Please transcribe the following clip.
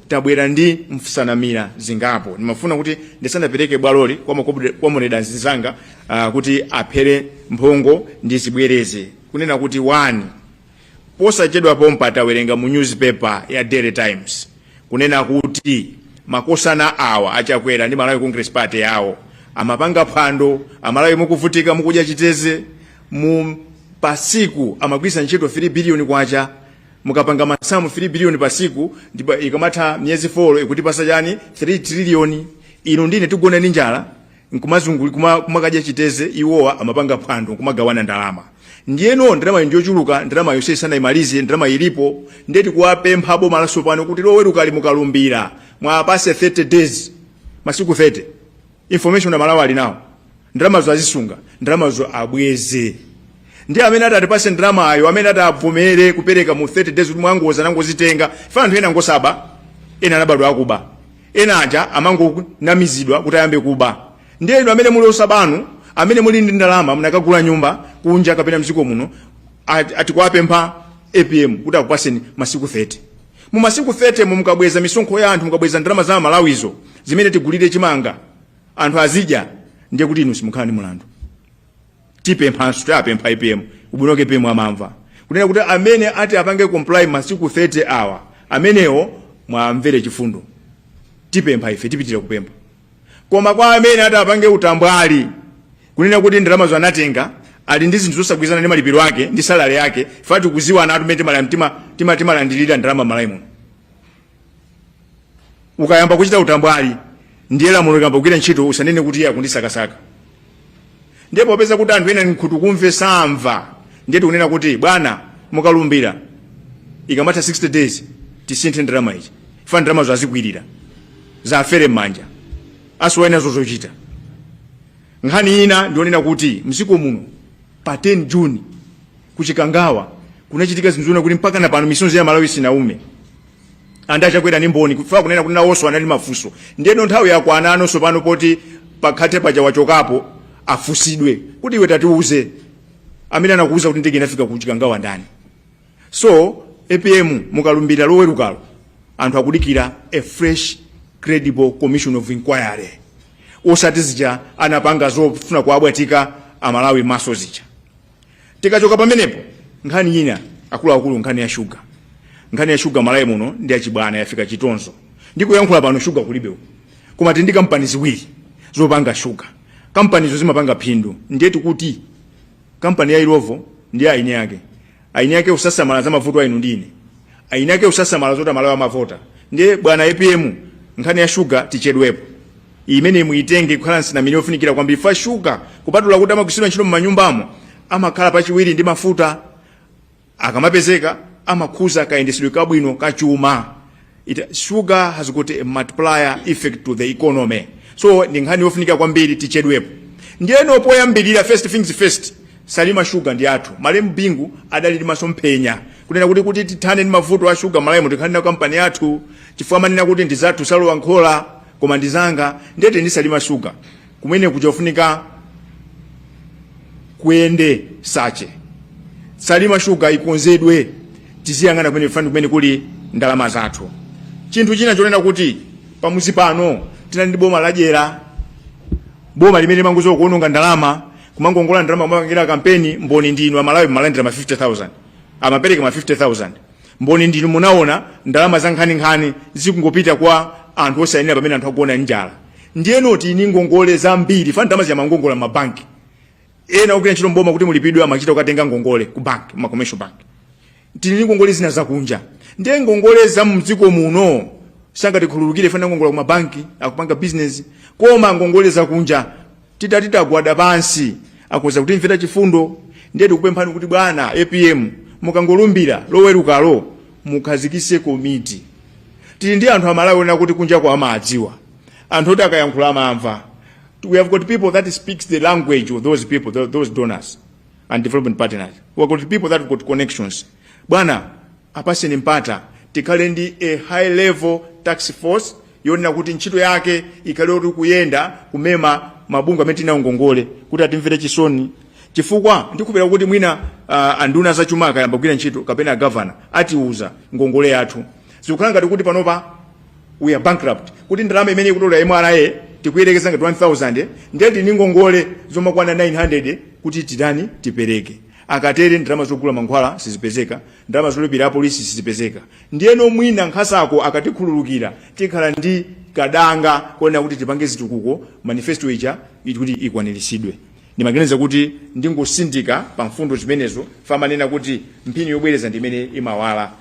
Tabwera ndi msanamira zingapo. Ndimafuna kuti ndisanapereke bwaloli kwa comrade anzanga kuti aphere mphongo ndi zibwereze kunena kuti, one, posachedwa pompa tawerenga mu newspaper ya Daily Times kunena kuti makosana awa aChakwera ndi Malawi Congress Party yawo amapanga phwando Amalawi mukuvutika, mukudya chiteze. Mu pasiku amagwisa ntchito 3 billion kwacha. Mukapanga masamu, 3 billion pasiku, ndipo ikamatha miyezi 4 ikutipasa chani? 3 trillion. Inu ndine tigone ndi njala, nkumazunguli kumakadya chiteze, iwowa amapanga phwando, nkumagawana ndalama. Ndiyeno ndalama ndiyochuluka, ndalama yonse isanayimalize, ndalama ilipo. Ndiye tikuwapempha boma latsopano kuti Loweruka mukalumbira, mwapase 30 days, masiku 30, information Amalawi ali nawo, ndalamazo azisunga, ndalamazo abweze. Ndi amene atatipase ndalamayo, amene atavomere kupereka mu 30 days, kuti mwangoza nangozitenga ife. Anthu ena ngosaba, ena anabadwa akuba, ena aja amangonamizidwa kuti ayambe kuba. Ndiye inu amene muli osabanu, amene muli ndi ndalama, munakagula nyumba kunja kapena mdziko muno, atikuwapempha APM kuti akupaseni masiku 30. Mu masiku 30 mu mukabweza misonkho ya anthu, mukabweza ndalama za Malawizo zimene tigulire chimanga anthu azidya, ndiye kuti inu simukhala ndi mulandu. Tipemphanso, tiyapempha APM, ubwinoke APM amamva, kunena kuti amene ati apange comply masiku 30 awa, amenewo mwamvere chifundo. Tipempha ife, tipitira kupempha. Koma kwa amene ati apange utambwali kunena kuti ndalamazo anatenga, ali ndi zinthu zosagwirizana ndi malipiro ake ndi salary yake, fati kuziwana atu mmene timalandirira ndalama Malawi muno. Ukayamba kuchita utambwali, ndiye lamulo likamba kugwira ntchito, usanene kuti iye akundisakasaka. Ndiye popeza kuti anthu ena nkhutu kumve samva, ndiye tikunena kuti bwana, mukalumbira, ikamatha 60 days tisinthe ndalama ichi. Ifa ndalama zazikwirira, zafere m'manja, asiwayenazo zochita. Nkhani ina ndionena kuti mdziko muno pa 10 June kuChikangawa kunachitika zinthu zona kuti mpaka na pano misonzi ya Malawi sinaume. Andi aChakwera ndi mboni kufa kunena kuti nawonso anali mafunso. Ndiyeno nthawi yakwana anonso pano poti pakhate paja wachokapo, afusidwe kuti iwe tatiuze, amene anakuuza kuti ndege inafika kuChikangawa ndani? So APM, mukalumbira Lowerukalo, anthu akudikira a fresh, credible commission of inquiry, osati zija anapanga zofuna kuabwatika Amalawi maso zija. Tikachoka pamenepo, nkhani ina akuluakulu, nkhani ya shuga. Nkhani ya shuga Malawi muno ndi achibwana, yafika chitonzo. Ndikuyankhula pano shuga kulibe uku, koma tili ndi kampani ziwiri zopanga shuga. Kampanizo zimapanga phindu. Ndiye tikuti kampani ya Illovo ndi aini yake, aini yake usasamala za mavuto ainu ndine, aini yake usasamala zoti Amalawi amavota. Ndiye bwana APM, nkhani ya shuga tichedwepo, imene muitenge kukhala nsinamene yofunikira kwambiri. Fa shuga, kupatula kuti amagwiritsidwa ntchito m'manyumbamo, amakhala pachiwiri ndi mafuta. Akamapezeka amakhuza kayendesedwe kabwino kachuma. Sugar has got a multiplier effect to the economy, so ndi nkhani yofunika kwambiri, tichedwepo. Ndiyeno poyambirira, first things first, Salima Sugar ndi athu. Malemu Bingu adali ndi masomphenya kunena kuti tithane ndi mavuto a shuga Malawi, tikhale na kampani yathu, chifukwa amanena kuti ndi zathu, salowa nkhola koma ndi zanga. Ndete ndi Salima Sugar kumene kuchofunika kuyende sache. Salima Sugar ikonzedwe, tiziyang'ana kumene fani kumene kuli ndalama zathu. Chinthu china chonena kuti pamuzi pano tinali ndi boma ladyera, boma limene limangozowa kuononga ndalama, kumangongola ndalama, kumapangira kampeni. Mboni ndinu Amalawi, malandira ma 50,000, amapereka ma 50,000. Mboni ndinu, munaona ndalama za nkhaninkhani zikungopita kwa anthu osayenera pamene anthu akuona njala. Ndiyeno tini ngongole zambiri, fa ndalama ziyamangongola mabanki. Ena ogwira ntchito mboma, kuti mulipidwe amachita kukatenga ngongole ku bank, ma commercial bank. Tili ndi ngongole zina zakunja. Ndiye ngongole za mdziko muno sangatikhululukire, fana ngongola ku mabanki akupanga business, koma ngongole zakunja titati tagwada pansi akuza kutimvera chifundo. Ndiye tikupemphani kuti bwana APM, mukangolumbira Lowerukalo, mukhazikise komiti. Tili ndi anthu Amalawi onena kuti kunja kwa amadziwa, anthu oti akayankhula amamva. We have got people that speaks the language of those people, those donors and development partners. We have got people that have got connections. Bwana, apaseni mpata, tikhale ndi a high level task force yonena kuti ntchito yake ikhale yoti kuyenda kumema mabungwe amene tinawo ngongole kuti atimvere chisoni, chifukwa ndikupera kuti mwina anduna zachuma akayamba kugwira ntchito kapena gavana atiuza ngongole yathu zikukhala ngati kuti panopa. We are bankrupt, kuti ndalama imene ikutola MRA tikuyerekeza ngati 1000, ndiye tili ndi ngongole zomakwana 900 kuti titani? Tipereke. Akatere, ndalama zogula mankhwala sizipezeka, ndalama zolipira apolisi sizipezeka. Ndiyeno mwina nkhasako akatikhululukira, tikhala ndi kadanga kuona kuti tipange zitukuko, manifesto ija kuti ikwaniritsidwe. Ndimaganiza kuti ndingosindika pa mfundo zimenezo. Famanena kuti mphini yobwereza ndi imene imawala.